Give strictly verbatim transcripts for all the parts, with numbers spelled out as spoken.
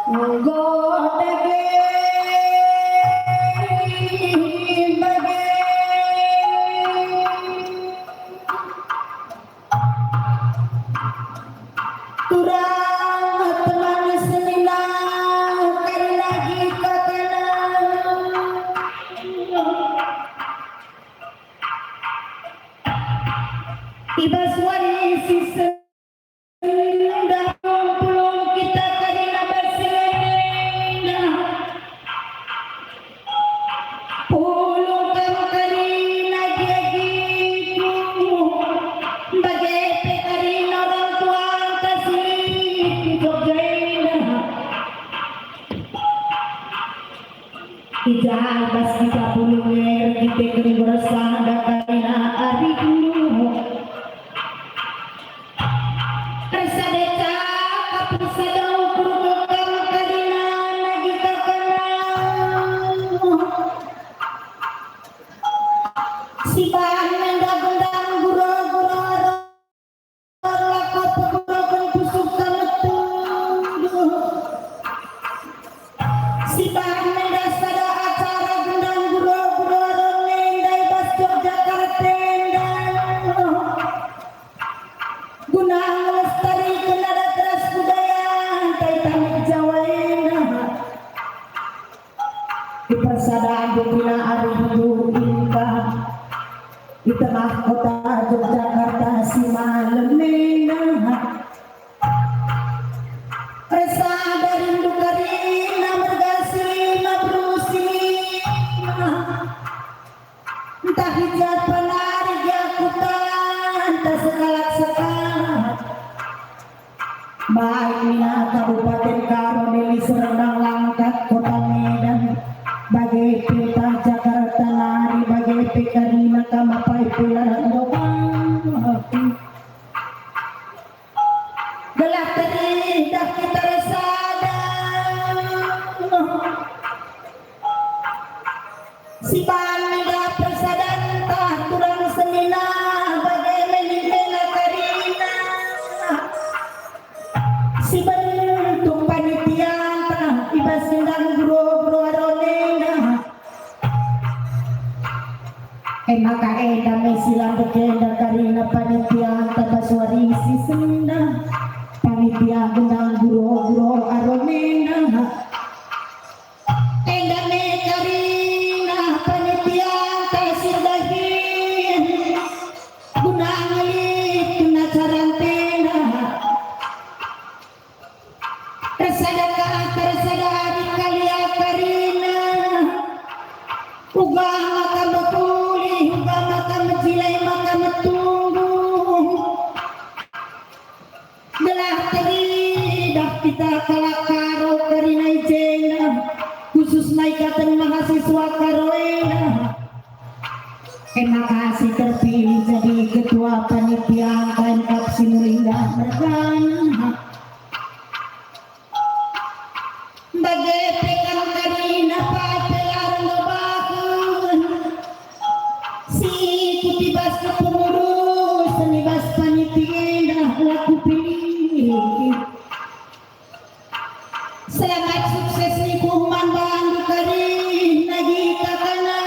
Enggo dage bage. Turang teman senina, kari lagi kakana. I bas wari si sendah pulung kita karina bas senina. Pulung kam karina agi-agiku, bage pe karina orang tuanta si i Jogja enda. I ja bas kita pulung e erkiteken bersada karina ari dulu. Ersada cakap, ersada ukur kekam karina nagi kakana. Si bahan enda gendang guro-guro lako peguroken pusuh kametung. Si bahan enda sada acara gendang guro-guro enda i bas Jogjakarta enda. Guna ngelestariken adat ras budaya i taneh Jawa enda. I persadaan kerina ari Minggu engka, i tengah kota Jogjakarta si malem enda. Ersada rindu karina merga si lima beru si lima. Ntah i ja pe nari gia kutanta sekalak-sekalak. Baik mina Kabupaten Karo, Deli Serdang, Langkat, Kota Medan, bage pe ntah Jakarta nari, bage pe karina kam apai pe la ndobak. Gelah teridah kita ersada. Si banci dah persadanta turang senina bage mena-mena karina. Si bentuk panitianta i bas gendang guro-guro aronena. E maka enda me si landek enda karina panitianta bas wari si sendah, panitia gendang guro-guro aronena. Enda me karina panitianta si erdahin guna ngeliken acaranta enda. Ersada ka, ersada ari kalia karina. Uga maka mekuli, uga maka mejile, maka metunggung. Gelah teridah kita kalak Karo karina i jenda, khusus nai katen mahasiswa Karo enda. E maka si terpilih jadi ketua panitia K M K P Sinulingga mergana. Bage pe kam karina pate la erbahan si ikut i bas kepengurusen i bas panitia enda la kupilih. Selamat sukses nikuh man bandu karina agi kakana.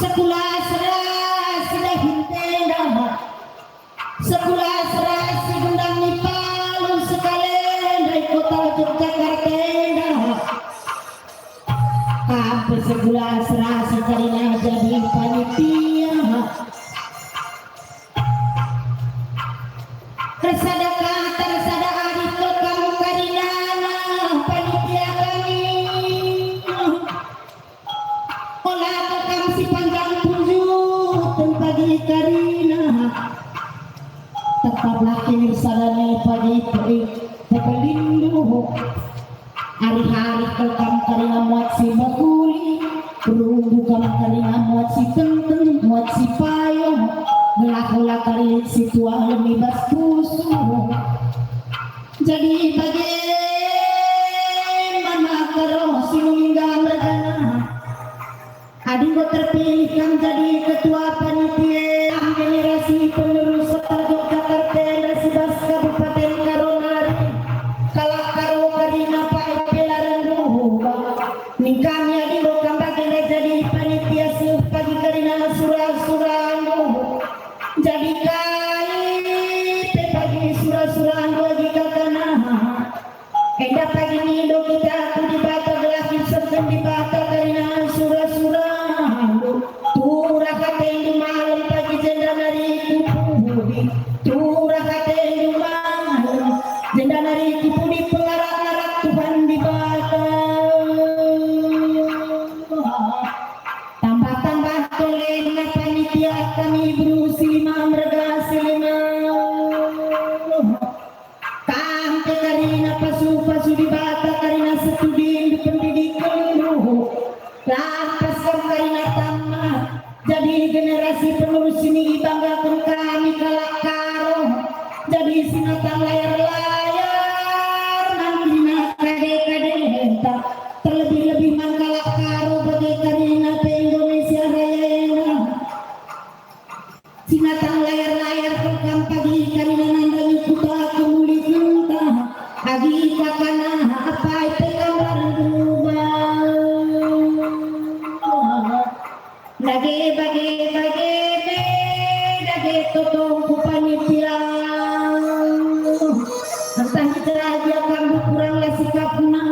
Sekulah serasi dahin tenda, sekulah serasi gendang ni palu sekalenda i kota Jogjakarta enda. Kam pe sekulah serasi karina jadi panitia. Ersada kata, ersada ari kal kam karinana panitia kami. Ola kal kam si panjang punjuten pagi karina. Tetaplah kini ersada nai pagi pe-, pepelindu. Ari-ari kal kam karina muat si mekuli, perunggu kam karina muat si tengteng, muat si payung, gelah ola kari si tualem i bas pusuh. Jadi bage man maka roh Sinulingga mergana. Adi enggo terpilih kam jadi ketua panitia generasi penerus Sektor Jogjakarta enda si bas Kabupaten Karo nari Enda pagi nindo kita ku Dibata gelah isehken Dibata kerina sura-sura. Turah atendu malem pagi jenda nari kupudi. Turah atendu malem jenda nari kupudi pengarak-ngarak Tuhan Dibata. Tambah-tambah tolena panitia kami berusi lima merga si lima. Kam pe kerina pasu-pasu Dibata kerina studi pendidiken ruhu. Lantas kam kerina tamat jadi generasi penerus si ibanggaken kami kalak Karo. Jadi sinatang layar-layar man kerina kade-kadenta, terlebih-lebih man kalak Karo bage kerina pe Indonesia Raya enda. Sinatang layar-layar kam pagi kerina nandangi kuta kemulikenta, adi kakana apai pe kam randubal. Dage bage bage pe, dage totongku panitia. Ntah iceraja kam kurang la sikapna.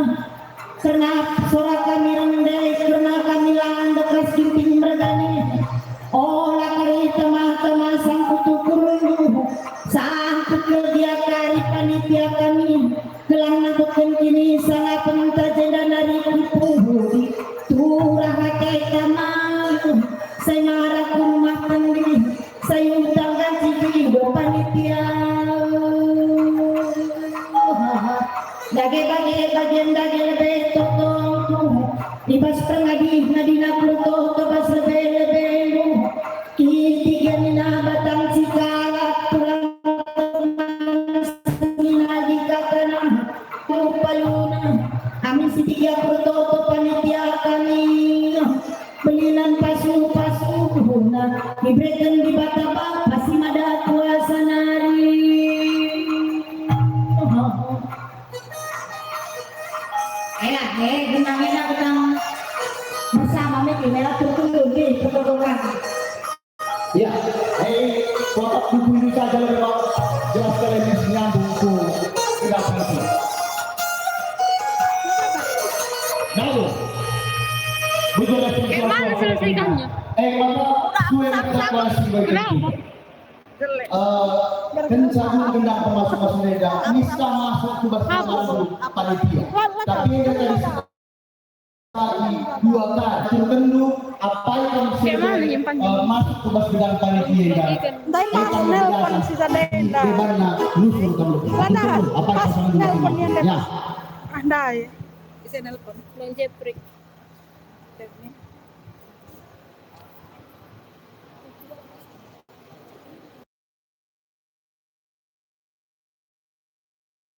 Kerna sora kami rende, kerna kami la ndekas ginting mergane. Ola kari tema-tema sangkut ukurndu, sangkut kerja kari panitia kami, gelah nangkutken kini sangapenta jenda nari kupuhudi, turah ate kami, sai mara ku rumah pendi. Sayuta ganci pindo panitia. Dage bage bagen dage lebe totongku. I bas pengadi nadina kurtoto bas lebe-lebendu. Kitiga nina batang sikalak tulang nina di kakana. Kupaluna. Amin sitiga kurtoto panitia kami. Belinan pasu-pasuna ibereken Dibata Bapa si Mada Kuasa nari. Ela, eh, genang ela genang bersama miki, ela turun dulu di pertolongan. Ya, eh, kotak buku ini saja lebih jelas kalian nyambung ku tidak penting. Lalu, bicara tentang mana selesaikannya? Eh, maka kue mengetahui. Kenapa? Eh, kencang gendang pemasuk-masuk enda, nista masuk ke bersama panitia. Tapi enda tadi lagi dua kali, turkendu, apai kam sebe, eh, masuk ke bas gedang panitia enda. Ndai pas nelpon si Sadenda. Di mana lusur kamu? Sadenda, apa pas nelpon yang ya. Ah, ndai. Bisa nelpon. Bang Jeprik.